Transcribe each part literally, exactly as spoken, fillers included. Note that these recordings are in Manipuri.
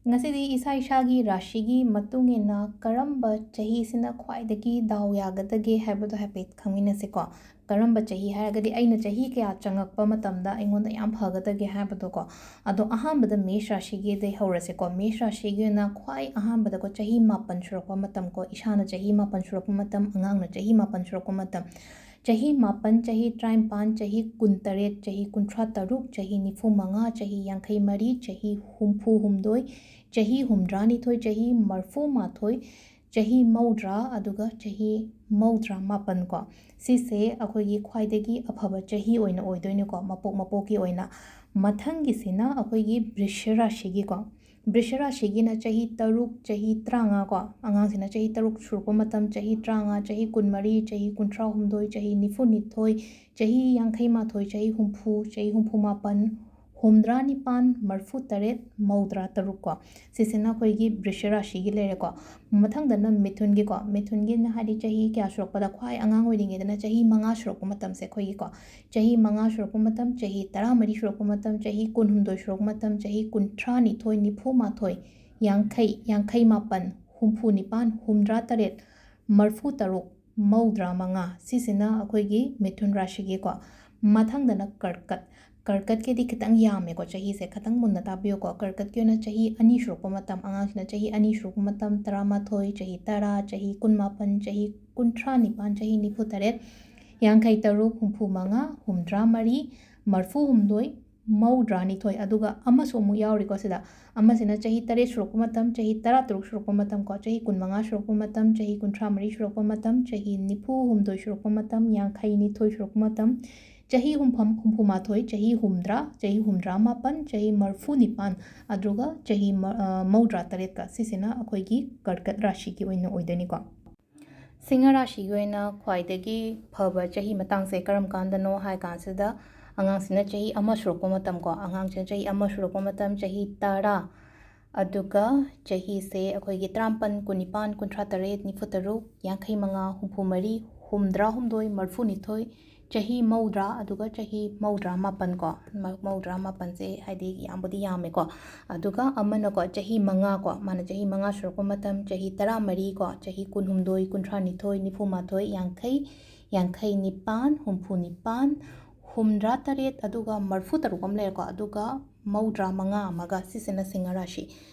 ꯉꯁꯤꯗꯤ ꯏꯁꯥ ꯏꯁꯥꯒꯤ ꯔꯥꯁꯤꯒꯤ ꯃꯇꯨꯡ ꯏꯟꯅ ꯀꯔꯝꯕ ꯆꯍꯤꯁꯤꯅ ꯈ꯭ꯋꯥꯏꯗꯒꯤ ꯗꯥꯎ ꯌꯥꯒꯗꯒꯦ ꯍꯥꯏꯕꯗꯣ ꯍꯥꯏꯐꯦꯠ ꯈꯪꯃꯤꯟꯅꯁꯤꯀꯣ꯫ ꯀꯔꯝꯕ ꯆꯍꯤ ꯍꯥꯏꯔꯒꯗꯤ ꯑꯩꯅ ꯆꯍꯤ ꯀꯌꯥ ꯆꯪꯉꯛꯄ ꯃꯇꯝꯗ ꯑꯩꯉꯣꯟꯗ ꯌꯥꯝ ꯐꯒꯗꯒꯦ ꯍꯥꯏꯕꯗꯣꯀꯣ꯫ ꯑꯗꯣ ꯑꯍꯥꯟꯕꯗ ꯃꯦꯁ ꯔꯥꯁꯤꯒꯤꯗꯩ ꯍꯧꯔꯁꯦꯀꯣ꯫ ꯃꯦꯁ ꯔꯥꯁꯤꯒꯤ ꯑꯣꯏꯅ ꯈ꯭ꯋꯥꯏ ꯑꯍꯥꯟꯕꯗꯀꯣ, ꯆꯍꯤ ꯃꯥꯄꯟ ꯁꯨꯔꯛꯄ ꯃꯇꯝꯀꯣ, ꯏꯁꯥꯅ ꯆꯍꯤ ꯃꯥꯄꯟ ꯁꯨꯔꯛꯄ ꯃꯇꯝ, ꯑꯉꯥꯡꯅ ꯆꯍꯤ ꯃꯥꯄꯟ ꯁꯨꯔꯛꯄ ꯃꯇꯝ, ꯆꯍꯤ ꯃꯥꯄꯟ, ꯆꯍꯤ ꯇꯔꯥꯅꯤꯄꯥꯟ, ꯆꯍꯤ ꯀꯨꯟꯇꯔꯦꯠ, ꯆꯍꯤ ꯀꯨꯟꯊ꯭ꯔꯥ ꯇꯔꯨꯛ, ꯆꯍꯤ ꯅꯤꯐꯨ ꯃꯉꯥ, ꯆꯍꯤ ꯌꯥꯡꯈꯩ ꯃꯔꯤ, ꯆꯍꯤ ꯍꯨꯝꯐꯨ ꯍꯨꯝꯗꯣꯏ, ꯆꯍꯤ ꯍꯨꯝꯗ꯭ꯔꯥ ꯅꯤꯊꯣꯏ, ꯆꯍꯤ ꯃꯔꯐꯨ ꯃꯥꯊꯣꯏ, ꯆꯍꯤ ꯃꯧꯗ꯭ꯔꯥ, ꯑꯗꯨꯒ ꯆꯍꯤ ꯃꯧꯗ꯭ꯔꯥ ꯃꯥꯄꯟ ꯀꯣ꯫ ꯁꯤꯁꯦ ꯑꯩꯈꯣꯏꯒꯤ ꯈ꯭ꯋꯥꯏꯗꯒꯤ ꯑꯐꯕ ꯆꯍꯤ ꯑꯣꯏꯅ ꯑꯣꯏꯗꯣꯏꯅꯤꯀꯣ, ꯃꯄꯣꯛ ꯃꯄꯣꯛꯀꯤ ꯑꯣꯏꯅ꯫ ꯃꯊꯪꯒꯤꯁꯤꯅ ꯑꯩꯈꯣꯏꯒꯤ ꯕ꯭ꯔꯤꯁ ꯔꯥꯁꯤꯒꯤꯀꯣ꯫ ꯕ꯭ꯔꯤꯁ ꯔꯥꯁꯤꯒꯤꯅ ꯆꯍꯤ ꯇꯔꯨꯛ, ꯆꯍꯤ ꯇꯔꯥꯃꯉꯥ ꯀꯣ, ꯑꯉꯥꯡꯁꯤꯅ ꯆꯍꯤ ꯇꯔꯨꯛ ꯁꯨꯔꯛꯄ ꯃꯇꯝ, ꯆꯍꯤ ꯇꯔꯥꯃꯉꯥ, ꯆꯍꯤ ꯀꯨꯟꯃꯔꯤ, ꯆꯍꯤ ꯀꯨꯟꯊ꯭ꯔꯥ ꯍꯨꯝꯗꯣꯏ, ꯆꯍꯤ ꯅꯤꯐꯨ ꯅꯤꯊꯣꯏ, ꯆꯍꯤ ꯌꯥꯡꯈꯩ ꯃꯥꯊꯣꯏ, ꯆꯍꯤ ꯍꯨꯝꯐꯨ, ꯆꯍꯤ ꯍꯨꯝꯐꯨ ꯃꯥꯄꯟ, ꯍꯨꯝꯗ꯭ꯔꯥ ꯅꯤꯄꯥꯟ, ꯃꯔꯐꯨ ꯇꯔꯦꯠ, ꯃꯧꯗ꯭ꯔꯥ ꯇꯔꯨꯛ ꯀꯣ꯫ ꯁꯤꯁꯤꯅ ꯑꯩꯈꯣꯏꯒꯤ ꯕ꯭ꯔꯤꯁ ꯔꯥꯁꯤꯒꯤ ꯂꯩꯔꯦꯀꯣ꯫ ꯃꯊꯪꯗꯅ ꯃꯤꯊꯨꯟꯒꯤꯀꯣ꯫ ꯃꯤꯊꯨꯟꯒꯤꯅ ꯍꯥꯏꯗꯤ ꯆꯍꯤ ꯀꯌꯥ ꯁꯨꯔꯛꯄꯗ, ꯈ꯭ꯋꯥꯏ ꯑꯉꯥꯡ ꯑꯣꯏꯔꯤꯉꯩꯗꯅ ꯆꯍꯤ ꯃꯉꯥ ꯁꯨꯔꯛꯄ ꯃꯇꯝꯁꯦ ꯑꯩꯈꯣꯏꯒꯤꯀꯣ꯫ ꯆꯍꯤ ꯃꯉꯥ ꯁꯨꯔꯛꯄ ꯃꯇꯝ, ꯆꯍꯤ ꯇꯔꯥꯃꯔꯤ ꯁꯨꯔꯛꯄ ꯃꯇꯝ, ꯆꯍꯤ ꯀꯨꯟꯍꯨꯝꯗꯣꯏ ꯁꯨꯔꯛꯄ ꯃꯇꯝ, ꯆꯍꯤ ꯀꯨꯟꯊ꯭ꯔꯥ ꯅꯤꯊꯣꯏ, ꯅꯤꯐꯨ ꯃꯥꯊꯣꯏ, ꯌꯥꯡꯈꯩ, ꯌꯥꯡꯈꯩ ꯃꯥꯄꯟ, ꯍꯨꯝꯐꯨ ꯅꯤꯄꯥꯟ, ꯍꯨꯝꯗ꯭ꯔꯥ ꯇꯔꯦꯠ, ꯃꯔꯐꯨ ꯇꯔꯨꯛ, ꯃꯧꯗ꯭ꯔꯥ ꯃꯉꯥ꯫ ꯁꯤꯁꯤꯅ ꯑꯩꯈꯣꯏꯒꯤ ꯃꯤꯊꯨꯟ ꯔꯥꯁꯤꯒꯤꯀꯣ꯫ ꯃꯊꯪꯗꯅ ꯀꯔꯀꯠ꯫ ꯀꯔꯀꯠꯀꯤꯗꯤ ꯈꯤꯇꯪ ꯌꯥꯝꯃꯦꯀꯣ, ꯆꯍꯤꯁꯦ ꯈꯤꯇꯪ ꯃꯨꯟꯅ ꯇꯥꯕꯤꯌꯨꯀꯣ꯫ ꯀꯔꯀꯠꯀꯤ ꯑꯣꯏꯅ ꯆꯍꯤ ꯑꯅꯤ ꯁꯨꯔꯛꯄ ꯃꯇꯝ, ꯑꯉꯥꯡꯁꯤꯅ ꯆꯍꯤ ꯑꯅꯤ ꯁꯨꯔꯛꯄ ꯃꯇꯝ, ꯇꯔꯥꯃꯥꯊꯣꯏ, ꯆꯍꯤ ꯇꯔꯥ, ꯆꯍꯤ ꯀꯨꯟꯃꯥꯄꯟ, ꯆꯍꯤ ꯀꯨꯟꯊ꯭ꯔꯥ ꯅꯤꯄꯥꯟ, ꯆꯍꯤ ꯅꯤꯐꯨ ꯇꯔꯦꯠ, ꯌꯥꯡꯈꯩ ꯇꯔꯨꯛ, ꯍꯨꯝꯐꯨ ꯃꯉꯥ, ꯍꯨꯝꯗ꯭ꯔꯥ ꯃꯔꯤ, ꯃꯔꯐꯨ ꯍꯨꯝꯗꯣꯏ, ꯃꯧꯗ꯭ꯔꯥ ꯅꯤꯊꯣꯏ, ꯑꯗꯨꯒ ꯑꯃꯁꯨ ꯑꯃꯨꯛ ꯌꯥꯎꯔꯤꯀꯣ ꯁꯤꯗ꯫ ꯑꯃꯁꯤꯅ ꯆꯍꯤ ꯇꯔꯦꯠ ꯁꯨꯔꯛꯄ ꯃꯇꯝ, ꯆꯍꯤ ꯇꯔꯥ ꯇꯔꯨꯛ ꯁꯨꯔꯛꯄ ꯃꯇꯝ ꯀꯣ, ꯆꯍꯤ ꯀꯨꯟ ꯃꯉꯥ ꯁꯨꯔꯛꯄ ꯃꯇꯝ, ꯆꯍꯤ ꯀꯨꯟꯊ꯭ꯔꯥ ꯃꯔꯤ ꯁꯨꯔꯛꯄ ꯃꯇꯝ, ꯆꯍꯤ ꯅꯤꯐꯨ ꯍꯨꯝꯗꯣꯏ ꯁꯨꯔꯛꯄ ꯃꯇꯝ, ꯌꯥꯡꯈꯩ ꯅꯤꯊꯣꯏ ꯁꯨꯔꯛꯄ ꯃꯇꯝ, ꯆꯍꯤ ꯍꯨꯝꯐꯝ-, ꯍꯨꯝꯐꯨ ꯃꯥꯊꯣꯏ, ꯆꯍꯤ ꯍꯨꯝꯗ꯭ꯔꯥ, ꯆꯍꯤ ꯍꯨꯝꯗ꯭ꯔꯥ ꯃꯥꯄꯟ, ꯆꯍꯤ ꯃꯔꯐꯨ ꯅꯤꯄꯥꯟ, ꯑꯗꯨꯒ ꯆꯍꯤ ꯃ-, ꯑ, ꯃꯧꯗ꯭ꯔꯥ ꯇꯔꯦꯠꯀ꯫ ꯁꯤꯁꯤꯅ ꯑꯩꯈꯣꯏꯒꯤ ꯀꯔꯀꯠ ꯔꯥꯁꯤꯒꯤ ꯑꯣꯏꯅ ꯑꯣꯏꯗꯣꯏꯅꯤꯀꯣ꯫ ꯁꯤꯡꯍ ꯔꯥꯁꯤꯒꯤ ꯑꯣꯏꯅ ꯈ꯭ꯋꯥꯏꯗꯒꯤ ꯐꯕ ꯆꯍꯤ ꯃꯇꯥꯡꯁꯦ ꯀꯔꯝ ꯀꯥꯟꯗꯅꯣ ꯍꯥꯏ ꯀꯥꯟꯁꯤꯗ, ꯑꯉꯥꯡꯁꯤꯅ ꯆꯍꯤ ꯑꯃ ꯁꯨꯔꯛꯄ ꯃꯇꯝ ꯀꯣ, ꯑꯉꯥꯡꯁꯤꯅ ꯆꯍꯤ ꯑꯃ ꯁꯨꯔꯛꯄ ꯃꯇꯝ, ꯆꯍꯤ ꯇꯔꯥ, ꯑꯗꯨꯒ ꯆꯍꯤꯁꯦ ꯑꯩꯈꯣꯏꯒꯤ ꯇꯔꯥꯃꯥꯄꯟ, ꯀꯨꯟꯅꯤꯄꯥꯟ, ꯀꯨꯟꯊ꯭ꯔꯥ ꯇꯔꯦꯠ, ꯅꯤꯐꯨ ꯇꯔꯨꯛ, ꯌꯥꯡꯈꯩ ꯃꯉꯥ, ꯍꯨꯝꯐꯨ ꯃꯔꯤ, ꯍꯨꯝꯗ꯭ꯔꯥ ꯍꯨꯝꯗꯣꯏ, ꯃꯔꯐꯨ ꯅꯤꯊꯣꯏ, ꯆꯍꯤ ꯃꯧꯗ꯭ꯔꯥ ꯑꯗꯨꯒ ꯆꯍꯤ ꯃꯧꯗ꯭ꯔꯥ ꯃꯥꯄꯟ ꯀꯣ, ꯃ-, ꯃꯧꯗ꯭ꯔꯥ ꯃꯥꯄꯟꯁꯦ ꯍꯥꯏꯗꯤ ꯌꯥꯝꯕꯨꯗꯤ ꯌꯥꯝꯃꯦꯀꯣ꯫ ꯑꯗꯨꯒ ꯑꯃꯅꯀꯣ ꯆꯍꯤ ꯃꯉꯥ ꯀꯣ, ꯃꯥꯅ ꯆꯍꯤ ꯃꯉꯥ ꯁꯨꯔꯛꯄ ꯃꯇꯝ ꯆꯍꯤ ꯇꯔꯥꯃꯔꯤ ꯀꯣ, ꯆꯍꯤ ꯀꯨꯟꯍꯨꯝꯗꯣꯏ, ꯀꯨꯟꯊ꯭ꯔꯥꯅꯤꯊꯣꯏ, ꯅꯤꯐꯨꯃꯥꯊꯣꯏ, ꯌꯥꯡꯈꯩ, ꯌꯥꯡꯈꯩ ꯅꯤꯄꯥꯟ, ꯍꯨꯝꯐꯨ ꯅꯤꯄꯥꯟ, ꯍꯨꯝꯗ꯭ꯔꯥ ꯇꯔꯦꯠ, ꯑꯗꯨꯒ ꯃꯔꯤꯐꯨ ꯇꯔꯨꯛ ꯑꯃ ꯂꯩꯔꯦꯀꯣ꯫ ꯑꯗꯨꯒ ꯃꯧꯗ꯭ꯔꯥ ꯃꯉꯥ ꯑꯃꯒ, ꯁꯤꯁꯤꯅ ꯁꯤꯡꯍ ꯔꯥꯁꯤ꯫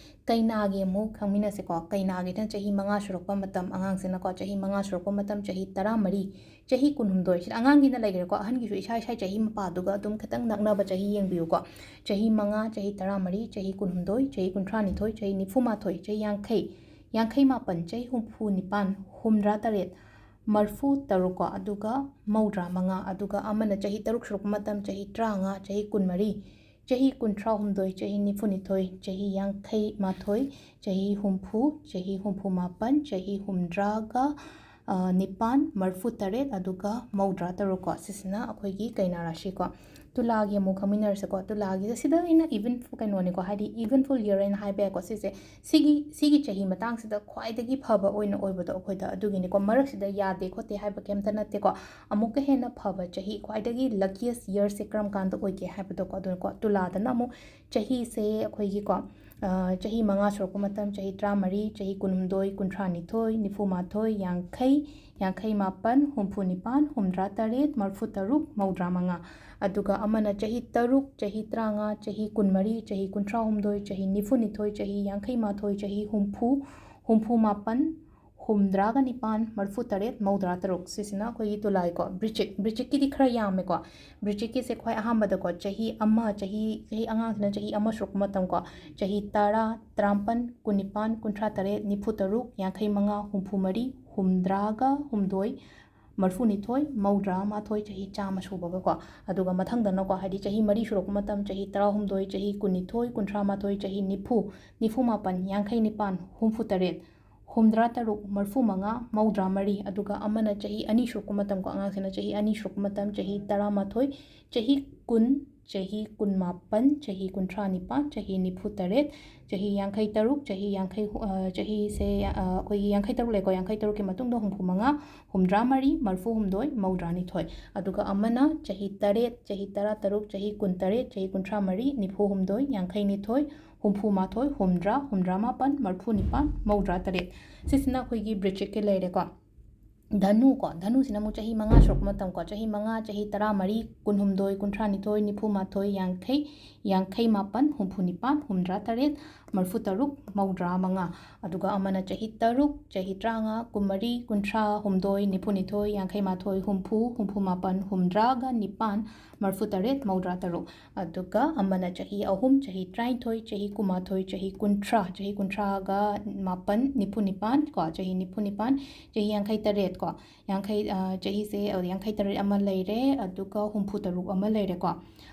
ꯀꯩꯅꯥꯒꯤ ꯑꯃꯨꯛ ꯈꯪꯃꯤꯟꯅꯁꯤꯀꯣ꯫ ꯀꯩꯅꯥꯒꯤꯅ ꯆꯍꯤ ꯃꯉꯥ ꯁꯨꯔꯛꯄ ꯃꯇꯝ, ꯑꯉꯥꯡꯁꯤꯅꯀꯣ ꯆꯍꯤ ꯃꯉꯥ ꯁꯨꯔꯛꯄ ꯃꯇꯝ ꯆꯍꯤ ꯇꯔꯥꯃꯔꯤ, ꯆꯍꯤ ꯀꯨꯟꯍꯨꯝꯗꯣꯏ, ꯁꯤꯗ ꯑꯉꯥꯡꯒꯤꯅ ꯂꯩꯈ꯭ꯔꯦꯀꯣ꯫ ꯑꯍꯟꯒꯤꯁꯨ ꯏꯁꯥ ꯏꯁꯥ ꯆꯍꯤ ꯃꯄꯥꯗꯨꯒ ꯑꯗꯨꯝ ꯈꯤꯇꯪ ꯅꯛꯅꯕ ꯆꯍꯤ ꯌꯦꯡꯕꯤꯌꯨꯀꯣ꯫ ꯆꯍꯤ ꯃꯉꯥ, ꯆꯍꯤ ꯇꯔꯥꯃꯔꯤ, ꯆꯍꯤ ꯀꯨꯟꯍꯨꯝꯗꯣꯏ, ꯆꯍꯤ ꯀꯨꯟꯊ꯭ꯔꯥꯅꯤꯊꯣꯏ, ꯆꯍꯤ ꯅꯤꯐꯨꯃꯥꯊꯣꯏ, ꯆꯍꯤ ꯌꯥꯡꯈꯩ, ꯌꯥꯡꯈꯩ ꯃꯥꯄꯟ, ꯆꯍꯤ ꯍꯨꯝꯐꯨ ꯅꯤꯄꯥꯟ, ꯍꯨꯝꯗ꯭ꯔꯥ ꯇꯔꯦꯠ, ꯃꯔꯤꯐꯨ ꯇꯔꯨꯛ ꯀꯣ, ꯑꯗꯨꯒ ꯃꯧꯗ꯭ꯔꯥ ꯃꯉꯥ, ꯑꯗꯨꯒ ꯑꯃꯅ ꯆꯍꯤ ꯇꯔꯨꯛ ꯁꯨꯔꯛꯄ ꯃꯇꯝ ꯆꯍꯤ ꯇꯔꯥꯃꯉꯥ, ꯆꯍꯤ ꯀꯨꯟꯃꯔꯤ, ꯆꯍꯤ ꯀꯨꯟꯊ꯭ꯔꯥꯍꯨꯝꯗꯣꯏ, ꯆꯍꯤ ꯅꯤꯐꯨꯅꯤꯊꯣꯏ, ꯆꯍꯤ ꯌꯥꯡꯈꯩ ꯃꯥꯊꯣꯏ, ꯆꯍꯤ ꯍꯨꯝꯐꯨ, ꯆꯍꯤ ꯍꯨꯝꯐꯨ ꯃꯥꯄꯟ, ꯆꯍꯤ ꯍꯨꯝꯗ꯭ꯔꯥꯒ, ꯑ, ꯅꯤꯄꯥꯟ, ꯃꯔꯤꯐꯨ ꯇꯔꯦꯠ, ꯑꯗꯨꯒ ꯃꯧꯗ꯭ꯔꯥ ꯇꯔꯨꯛ ꯀꯣ꯫ ꯁꯤꯁꯤꯅ ꯑꯩꯈꯣꯏꯒꯤ ꯀꯩꯅꯥ ꯔꯥꯁꯤ ꯀꯣ꯫ ꯇꯨꯂꯥꯒꯤ ꯑꯃꯨꯛ ꯈꯪꯃꯤꯟꯅꯔꯁꯦꯀꯣ꯫ ꯇꯨꯂꯥꯒꯤꯁꯦ ꯁꯤꯗ ꯑꯩꯅ eventful ꯀꯩꯅꯣꯅꯤꯀꯣ, ꯍꯥꯏꯗꯤ eventful year ꯍꯥꯏꯅ ꯍꯥꯏꯕ ꯌꯥꯏꯀꯣ꯫ ꯁꯤꯁꯦ ꯁꯤꯒꯤ, ꯁꯤꯒꯤ ꯆꯍꯤ ꯃꯇꯥꯡꯁꯤꯗ ꯈ꯭ꯋꯥꯏꯗꯒꯤ ꯐꯕ ꯑꯣꯏꯅ ꯑꯣꯏꯕꯗꯣ ꯑꯩꯈꯣꯏꯗ ꯑꯗꯨꯒꯤꯅꯤꯀꯣ꯫ ꯃꯔꯛꯁꯤꯗ ꯌꯥꯗꯦ ꯈꯣꯠꯇꯦ ꯍꯥꯏꯕ ꯀꯩꯝꯇ ꯅꯠꯇꯦꯀꯣ꯫ ꯑꯃꯨꯛꯀ ꯍꯦꯟꯅ ꯐꯕ ꯆꯍꯤ, ꯈ꯭ꯋꯥꯏꯗꯒꯤ luckiest yearꯁꯦ ꯀꯔꯝ ꯀꯥꯟꯗ ꯑꯣꯏꯒꯦ ꯍꯥꯏꯕꯗꯣꯀꯣ꯫ ꯑꯗꯨꯅꯀꯣ, ꯇꯨꯂꯥꯗꯅ ꯑꯃꯨꯛ ꯆꯍꯤꯁꯦ ꯑꯩꯈꯣꯏꯒꯤꯀꯣ, ꯑ, ꯆꯍꯤ ꯃꯉꯥ ꯁꯨꯔꯛꯄ ꯃꯇꯝ ꯆꯍꯤ ꯇꯔꯥꯃꯔꯤ, ꯆꯍꯤ ꯀꯨꯟꯍꯨꯝꯗꯣꯏ, ꯀꯨꯟꯊ꯭ꯔꯥꯅꯤꯊꯣꯏ, ꯅꯤꯐꯨꯃꯥꯊꯣꯏ, ꯌꯥꯡꯈꯩ, ꯌꯥꯡꯈꯩ ꯃꯥꯄꯟ, ꯍꯨꯝꯐꯨ ꯅꯤꯄꯥꯟ, ꯍꯨꯝꯗ꯭ꯔꯥ ꯇꯔꯦꯠ, ꯃꯔꯤꯐꯨ ꯇꯔꯨꯛ, ꯃꯧꯗ꯭ꯔꯥ ꯃꯉꯥ꯫ ꯑꯗꯨꯒ ꯑꯃꯅ ꯆꯍꯤ ꯇꯔꯨꯛ, ꯆꯍꯤ ꯇꯔꯥꯃꯉꯥ, ꯆꯍꯤ ꯀꯨꯟꯃꯔꯤ, ꯆꯍꯤ ꯀꯨꯟꯊ꯭ꯔꯥꯍꯨꯝꯗꯣꯏ, ꯆꯍꯤ ꯅꯤꯐꯨꯅꯤꯊꯣꯏ, ꯆꯍꯤ ꯌꯥꯡꯈꯩ ꯃꯥꯊꯣꯏ, ꯆꯍꯤ ꯍꯨꯝꯐꯨ, ꯍꯨꯝꯐꯨ ꯃꯥꯄꯟ, ꯍꯨꯝꯗ꯭ꯔꯥꯒ ꯅꯤꯄꯥꯟ, ꯃꯔꯤꯐꯨ ꯇꯔꯦꯠ, ꯃꯧꯗ꯭ꯔꯥ ꯇꯔꯨꯛ꯫ ꯁꯤꯁꯤꯅ ꯑꯩꯈꯣꯏꯒꯤ ꯇꯨꯂꯥꯒꯤꯀꯣ꯫ ꯕ꯭ꯔꯤꯆꯤꯛ, ꯕ꯭ꯔꯤꯆꯤꯛꯀꯤꯗꯤ ꯈꯔ ꯌꯥꯝꯃꯦꯀꯣ꯫ ꯕ꯭ꯔꯤꯆꯤꯛꯀꯤꯁꯦ ꯈ꯭ꯋꯥꯏ ꯑꯍꯥꯟꯕꯗꯀꯣ, ꯆꯍꯤ ꯑꯃ, ꯆꯍꯤ, ꯆꯍꯤ ꯑꯉꯥꯡꯁꯤꯅ ꯆꯍꯤ ꯑꯃ ꯁꯨꯔꯛꯄ ꯃꯇꯝꯀꯣ, ꯆꯍꯤ ꯇꯔꯥ, ꯇꯔꯥꯃꯥꯄꯟ, ꯀꯨꯟꯅꯤꯄꯥꯟ, ꯀꯨꯟꯊ꯭ꯔꯥ ꯇꯔꯦꯠ, ꯅꯤꯐꯨ ꯇꯔꯨꯛ, ꯌꯥꯡꯈꯩ ꯃꯉꯥ, ꯍꯨꯝꯐꯨ ꯃꯔꯤ, ꯍꯨꯝꯗ꯭ꯔꯥꯒ ꯍꯨꯝꯗꯣꯏ, ꯃꯔꯤꯐꯨ ꯅꯤꯊꯣꯏ, ꯃꯧꯗ꯭ꯔꯥ ꯃꯥꯊꯣꯏ, ꯆꯍꯤ ꯆꯥꯝꯃ ꯁꯨꯕꯒꯀꯣ꯫ ꯑꯗꯨꯒ ꯃꯊꯪꯗꯅꯀꯣ, ꯍꯥꯏꯗꯤ ꯆꯍꯤ ꯃꯔꯤ ꯁꯨꯔꯛꯄ ꯃꯇꯝ, ꯆꯍꯤ ꯇꯔꯥꯍꯨꯝꯗꯣꯏ, ꯆꯍꯤ ꯀꯨꯟꯅꯤꯊꯣꯏ, ꯀꯨꯟꯊ꯭ꯔꯥ ꯃꯥꯊꯣꯏ, ꯆꯍꯤ ꯅꯤꯐꯨ, ꯅꯤꯐꯨ ꯃꯥꯄꯟ, ꯌꯥꯡꯈꯩ ꯅꯤꯄꯥꯟ, ꯍꯨꯝꯐꯨ ꯇꯔꯦꯠ, ꯍꯨꯝꯗ꯭ꯔꯥ ꯇꯔꯨꯛ, ꯃꯔꯤꯐꯨ ꯃꯉꯥ, ꯃꯧꯗ꯭ꯔꯥ ꯃꯔꯤ꯫ ꯑꯗꯨꯒ ꯑꯃꯅ ꯆꯍꯤ ꯑꯅꯤ ꯁꯨꯔꯛꯄ ꯃꯇꯝꯀꯣ, ꯑꯉꯥꯡꯁꯤꯅ ꯆꯍꯤ ꯑꯅꯤ ꯁꯨꯔꯛꯄ ꯃꯇꯝ, ꯆꯍꯤ ꯇꯔꯥꯃꯥꯊꯣꯏ, ꯆꯍꯤ ꯀꯨꯟ, ꯆꯍꯤ ꯀꯨꯟꯃꯥꯄꯟ, ꯆꯍꯤ ꯀꯨꯟꯊ꯭ꯔꯥ ꯅꯤꯄꯥꯟ, ꯆꯍꯤ ꯅꯤꯐꯨ ꯇꯔꯦꯠ, ꯆꯍꯤ ꯌꯥꯡꯈꯩ ꯇꯔꯨꯛ, ꯆꯍꯤ ꯌꯥꯡꯈꯩ, ꯑ, ꯆꯍꯤꯁꯦ, ꯑ, ꯑꯩꯈꯣꯏꯒꯤ ꯌꯥꯡꯈꯩ ꯇꯔꯨꯛ ꯂꯩꯀꯣ, ꯌꯥꯡꯈꯩ ꯇꯔꯨꯛꯀꯤ ꯃꯇꯨꯡꯗ ꯍꯨꯝꯐꯨ ꯃꯉꯥ, ꯍꯨꯝꯗ꯭ꯔꯥ ꯃꯔꯤ, ꯃꯔꯤꯐꯨ ꯍꯨꯝꯗꯣꯏ, ꯃꯧꯗ꯭ꯔꯥ ꯅꯤꯊꯣꯏ꯫ ꯑꯗꯨꯒ ꯑꯃꯅ ꯆꯍꯤ ꯇꯔꯦꯠ, ꯆꯍꯤ ꯇꯔꯥ ꯇꯔꯨꯛ, ꯆꯍꯤ ꯀꯨꯟ ꯇꯔꯦꯠ, ꯆꯍꯤ ꯀꯨꯟꯊ꯭ꯔꯥ ꯃꯔꯤ, ꯅꯤꯐꯨ ꯍꯨꯝꯗꯣꯏ, ꯌꯥꯡꯈꯩ ꯅꯤꯊꯣꯏ, ꯍꯨꯝꯐꯨ ꯃꯥꯊꯣꯏ, ꯍꯨꯝꯗ꯭ꯔꯥ, ꯍꯨꯝꯗ꯭ꯔꯥ ꯃꯥꯄꯟ, ꯃꯔꯤꯐꯨ ꯅꯤꯄꯥꯟ, ꯃꯧꯗ꯭ꯔꯥ ꯇꯔꯦꯠ꯫ ꯁꯤꯁꯤꯅ ꯑꯩꯈꯣꯏꯒꯤ ꯕ꯭ꯔꯤꯆꯤꯛꯀꯤ ꯂꯩꯔꯦꯀꯣ꯫ ꯙꯅꯨ ꯀꯣ, ꯙꯅꯨꯁꯤꯅ ꯑꯃꯨꯛ ꯆꯍꯤ ꯃꯉꯥ ꯁꯨꯔꯛꯄ ꯃꯇꯝ ꯀꯣ, ꯆꯍꯤ ꯃꯉꯥ, ꯆꯍꯤ ꯇꯔꯥ ꯃꯔꯤ, ꯀꯨꯟ ꯍꯨꯝꯗꯣꯏ, ꯀꯨꯟꯊ꯭ꯔꯥ ꯅꯤꯊꯣꯏ, ꯅꯤꯐꯨ ꯃꯥꯊꯣꯏ, ꯌꯥꯡꯈꯩ, ꯌꯥꯡꯈꯩ ꯃꯥꯄꯟ, ꯍꯨꯝꯐꯨ ꯅꯤꯄꯥꯟ, ꯍꯨꯝꯗ꯭ꯔꯥ ꯇꯔꯦꯠ, ꯃꯔꯤꯐꯨ ꯇꯔꯨꯛ, ꯃꯧꯗ꯭ꯔꯥ ꯃꯉꯥ꯫ ꯑꯗꯨꯒ ꯑꯃꯅ ꯆꯍꯤ ꯇꯔꯨꯛ, ꯆꯍꯤ ꯇꯔꯥꯃꯉꯥ, ꯀꯨꯟ ꯃꯔꯤ, ꯀꯨꯟꯊ꯭ꯔꯥ ꯍꯨꯝꯗꯣꯏ, ꯅꯤꯐꯨ ꯅꯤꯊꯣꯏ, ꯌꯥꯡꯈꯩ ꯃꯥꯊꯣꯏ, ꯍꯨꯝꯐꯨ, ꯍꯨꯝꯐꯨ ꯃꯥꯄꯟ, ꯍꯨꯝꯗ꯭ꯔꯥꯒ ꯅꯤꯄꯥꯟ, ꯃꯔꯤꯐꯨ ꯇꯔꯦꯠ, ꯃꯧꯗ꯭ꯔꯥ ꯇꯔꯨꯛ꯫ ꯑꯗꯨꯒ ꯑꯃꯅ ꯆꯍꯤ ꯑꯍꯨꯝ, ꯆꯍꯤ ꯇꯔꯥꯅꯤꯊꯣꯏ, ꯆꯍꯤ ꯀꯨꯟꯃꯥꯊꯣꯏ, ꯆꯍꯤ ꯀꯨꯟꯊ꯭ꯔꯥ, ꯆꯍꯤ ꯀꯨꯟꯊ꯭ꯔꯥꯒ ꯃꯥꯄꯟ, ꯅꯤꯐꯨ ꯅꯤꯄꯥꯟ ꯀꯣ, ꯆꯍꯤ ꯅꯤꯐꯨ ꯅꯤꯄꯥꯟ, ꯆꯍꯤ ꯌꯥꯡꯈꯩ ꯇꯔꯦꯠ ꯀꯣ, ꯌꯥꯡꯈꯩ, ꯑ, ꯆꯍꯤꯁꯦ, ꯑ, ꯌꯥꯡꯈꯩ ꯇꯔꯦꯠ ꯑꯃ ꯂꯩꯔꯦ, ꯑꯗꯨꯒ ꯍꯨꯝꯐꯨ ꯇꯔꯨꯛ ꯑꯃ ꯂꯩꯔꯦꯀꯣ꯫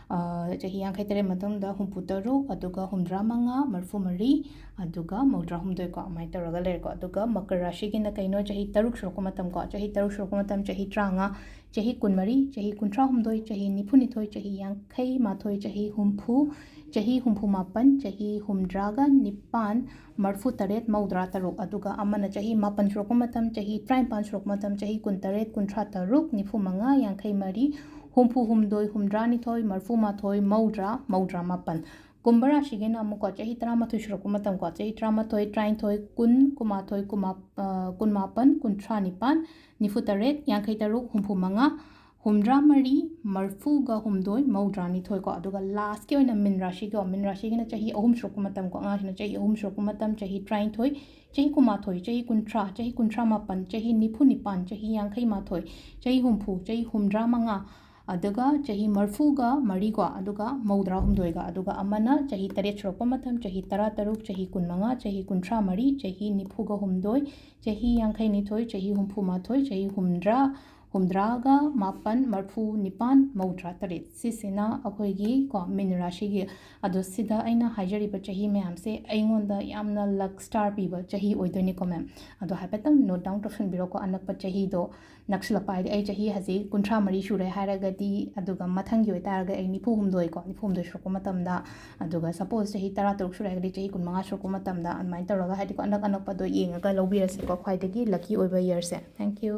ꯑ, ꯆꯍꯤ ꯌꯥꯡꯈꯩ ꯇꯔꯦꯠ ꯃꯇꯨꯡꯗ ꯍꯨꯝꯐꯨ ꯇꯔꯨꯛ, ꯑꯗꯨꯒ ꯍꯨꯝꯗ꯭ꯔꯥ ꯃꯉꯥ, ꯃꯔꯤꯐꯨ ꯃꯔꯤ, ꯑꯗꯨꯒ ꯃꯧꯗ꯭ꯔꯥ ꯍꯨꯝꯗꯣꯏ ꯀꯣ, ꯑꯗꯨꯃꯥꯏꯅ ꯇꯧꯔꯒ ꯂꯩꯔꯦꯀꯣ꯫ ꯑꯗꯨꯒ ꯃꯀꯔ ꯔꯥꯁꯤꯒꯤꯅ ꯀꯩꯅꯣ, ꯆꯍꯤ ꯇꯔꯨꯛ ꯁꯨꯔꯛꯄ ꯃꯇꯝ ꯀꯣ, ꯆꯍꯤ ꯇꯔꯨꯛ ꯁꯨꯔꯛꯄ ꯃꯇꯝ, ꯆꯍꯤ ꯇꯔꯥꯃꯉꯥ, ꯆꯍꯤ ꯀꯨꯟ ꯃꯔꯤ, ꯆꯍꯤ ꯀꯨꯟꯊ꯭ꯔꯥ ꯍꯨꯝꯗꯣꯏ, ꯆꯍꯤ ꯅꯤꯐꯨ ꯅꯤꯊꯣꯏ, ꯆꯍꯤ ꯌꯥꯡꯈꯩ ꯃꯥꯊꯣꯏ, ꯆꯍꯤ ꯍꯨꯝꯐꯨ, ꯆꯍꯤ ꯍꯨꯝꯐꯨ ꯃꯥꯄꯟ, ꯆꯍꯤ ꯍꯨꯝꯗ꯭ꯔꯥꯒ ꯅꯤꯄꯥꯟ, ꯃꯔꯤꯐꯨ ꯇꯔꯦꯠ, ꯃꯧꯗ꯭ꯔꯥ ꯇꯔꯨꯛ꯫ ꯑꯗꯨꯒ ꯑꯃꯅ ꯆꯍꯤ ꯃꯥꯄꯟ ꯁꯨꯔꯛꯄ ꯃꯇꯝ, ꯆꯍꯤ ꯇꯔꯥꯅꯤꯄꯥꯟ ꯁꯨꯔꯛꯄ ꯃꯇꯝ, ꯆꯍꯤ ꯀꯨꯟ ꯇꯔꯦꯠ, ꯀꯨꯟꯊ꯭ꯔꯥ ꯇꯔꯨꯛ, ꯅꯤꯐꯨ ꯃꯉꯥ, ꯌꯥꯡꯈꯩ ꯃꯔꯤ, ꯍꯨꯝꯐꯨ ꯍꯨꯝꯗꯣꯏ, ꯍꯨꯝꯗ꯭ꯔꯥ ꯅꯤꯊꯣꯏ, ꯃꯔꯤꯐꯨ ꯃꯥꯊꯣꯏ, ꯃꯧꯗ꯭ꯔꯥ, ꯃꯧꯗ꯭ꯔꯥ ꯃꯥꯄꯟ꯫ ꯀꯨꯝꯚ ꯔꯥꯁꯤꯒꯤꯅ ꯑꯃꯨꯛꯀꯣ, ꯆꯍꯤ ꯇꯔꯥꯃꯥꯊꯣꯏ ꯁꯨꯔꯛꯄ ꯃꯇꯝꯀꯣ, ꯆꯍꯤ ꯇꯔꯥꯃꯥꯊꯣꯏ, ꯇꯔꯥꯅꯤꯊꯣꯏ, ꯀꯨꯟ, ꯀꯨꯟꯃꯥꯊꯣꯏ, ꯀꯨꯟꯃꯥ-, ꯑ, ꯀꯨꯟꯃꯥꯄꯟ, ꯀꯨꯟꯊ꯭ꯔꯥ ꯅꯤꯄꯥꯟ, ꯅꯤꯐꯨ ꯇꯔꯦꯠ, ꯌꯥꯡꯈꯩ ꯇꯔꯨꯛ, ꯍꯨꯝꯐꯨ ꯃꯉꯥ, ꯍꯨꯝꯗ꯭ꯔꯥ ꯃꯔꯤ, ꯃꯔꯤꯐꯨꯒ ꯍꯨꯝꯗꯣꯏ, ꯃꯧꯗ꯭ꯔꯥ ꯅꯤꯊꯣꯏ ꯀꯣ꯫ ꯑꯗꯨꯒ ꯂꯥꯁꯀꯤ ꯑꯣꯏꯅ ꯃꯤꯟ ꯔꯥꯁꯤꯒ, ꯃꯤꯟ ꯔꯥꯁꯤꯒꯤꯅ ꯆꯍꯤ ꯑꯍꯨꯝ ꯁꯨꯔꯛꯄ ꯃꯇꯝ ꯀꯣ, ꯑꯉꯥꯡꯁꯤꯅ ꯆꯍꯤ ꯑꯍꯨꯝ ꯁꯨꯔꯛꯄ ꯃꯇꯝ, ꯆꯍꯤ ꯇꯔꯥꯅꯤꯊꯣꯏ, ꯆꯍꯤ ꯀꯨꯟꯃꯥꯊꯣꯏ, ꯆꯍꯤ ꯀꯨꯟꯊ꯭ꯔꯥ, ꯆꯍꯤ ꯀꯨꯟꯊ꯭ꯔꯥ ꯃꯥꯄꯟ, ꯆꯍꯤ ꯅꯤꯐꯨ ꯅꯤꯄꯥꯟ, ꯆꯍꯤ ꯌꯥꯡꯈꯩ ꯃꯥꯊꯣꯏ, ꯆꯍꯤ ꯍꯨꯝꯐꯨ, ꯆꯍꯤ ꯍꯨꯝꯗ꯭ꯔꯥ ꯃꯉꯥ, ꯑꯗꯨꯒ ꯆꯍꯤ ꯃꯔꯤꯐꯨꯒ ꯃꯔꯤ ꯀꯣ, ꯑꯗꯨꯒ ꯃꯧꯗ꯭ꯔꯥ ꯍꯨꯝꯗꯣꯏꯒ, ꯑꯗꯨꯒ ꯑꯃꯅ ꯆꯍꯤ ꯇꯔꯦꯠ ꯁꯨꯔꯛꯄ ꯃꯇꯝ, ꯆꯍꯤ ꯇꯔꯥ ꯇꯔꯨꯛ, ꯆꯍꯤ ꯀꯨꯟ ꯃꯉꯥ, ꯆꯍꯤ ꯀꯨꯟꯊ꯭ꯔꯥ ꯃꯔꯤ, ꯆꯍꯤ ꯅꯤꯐꯨꯒ ꯍꯨꯝꯗꯣꯏ, ꯆꯍꯤ ꯌꯥꯡꯈꯩ ꯅꯤꯊꯣꯏ, ꯆꯍꯤ ꯍꯨꯝꯐꯨ ꯃꯥꯊꯣꯏ, ꯆꯍꯤ ꯍꯨꯝꯗ꯭ꯔꯥ, ꯍꯨꯝꯗ꯭ꯔꯥꯒ ꯃꯥꯄꯟ, ꯃꯔꯐꯨ ꯅꯤꯄꯥꯟ, ꯃꯧꯗ꯭ꯔꯥ ꯇꯔꯦꯠ꯫ ꯁꯤꯁꯤꯅ ꯑꯩꯈꯣꯏꯒꯤ ꯀꯣ ꯃꯤꯟ ꯔꯥꯁꯤꯒꯤ꯫ ꯑꯗꯣ ꯁꯤꯗ ꯑꯩꯅ ꯍꯥꯏꯖꯔꯤꯕ ꯆꯍꯤ ꯃꯌꯥꯝꯁꯦ ꯑꯩꯉꯣꯟꯗ ꯌꯥꯝꯅ luck star ꯄꯤꯕ ꯆꯍꯤ ꯑꯣꯏꯗꯣꯏꯅꯤꯀꯣ ꯃꯦꯝ꯫ ꯑꯗꯣ ꯍꯥꯏꯐꯦꯠꯇꯪ note down ꯇꯧꯁꯟꯕꯤꯔꯣꯀꯣ, ꯑꯅꯛꯄ ꯆꯍꯤꯗꯣ ꯅꯛꯁꯤꯜꯂꯛꯄ ꯍꯥꯏꯗꯤ ꯑꯩ ꯆꯍꯤ ꯍꯧꯖꯤꯛ ꯀꯨꯟꯊ꯭ꯔꯥ ꯃꯔꯤ ꯁꯨꯔꯦ ꯍꯥꯏꯔꯒꯗꯤ, ꯑꯗꯨꯒ ꯃꯊꯪꯒꯤ ꯑꯣꯏꯇꯥꯔꯒꯗꯤ ꯑꯩ ꯅꯤꯐꯨ ꯍꯨꯝꯗꯣꯏ ꯀꯣ, ꯅꯤꯐꯨ ꯍꯨꯝꯗꯣꯏ ꯁꯨꯔꯛꯄ ꯃꯇꯝꯗ, ꯑꯗꯨꯒ suppose ꯆꯍꯤ ꯇꯔꯥ ꯇꯔꯨꯛ ꯁꯨꯔꯦ ꯍꯥꯏꯔꯒꯗꯤ ꯆꯍꯤ ꯀꯨꯟ ꯃꯉꯥ ꯁꯨꯔꯛꯄ ꯃꯇꯝꯗ, ꯑꯗꯨꯃꯥꯏꯅ ꯇꯧꯔꯒ ꯍꯥꯏꯗꯤꯀꯣ ꯑꯅꯛ ꯑꯅꯛꯄꯗꯣ ꯌꯦꯡꯉꯒ ꯂꯧꯕꯤꯔꯁꯤꯀꯣ, ꯈ꯭ꯋꯥꯏꯗꯒꯤ lucky ꯑꯣꯏꯕ yearꯁꯦ꯫ Thank you꯫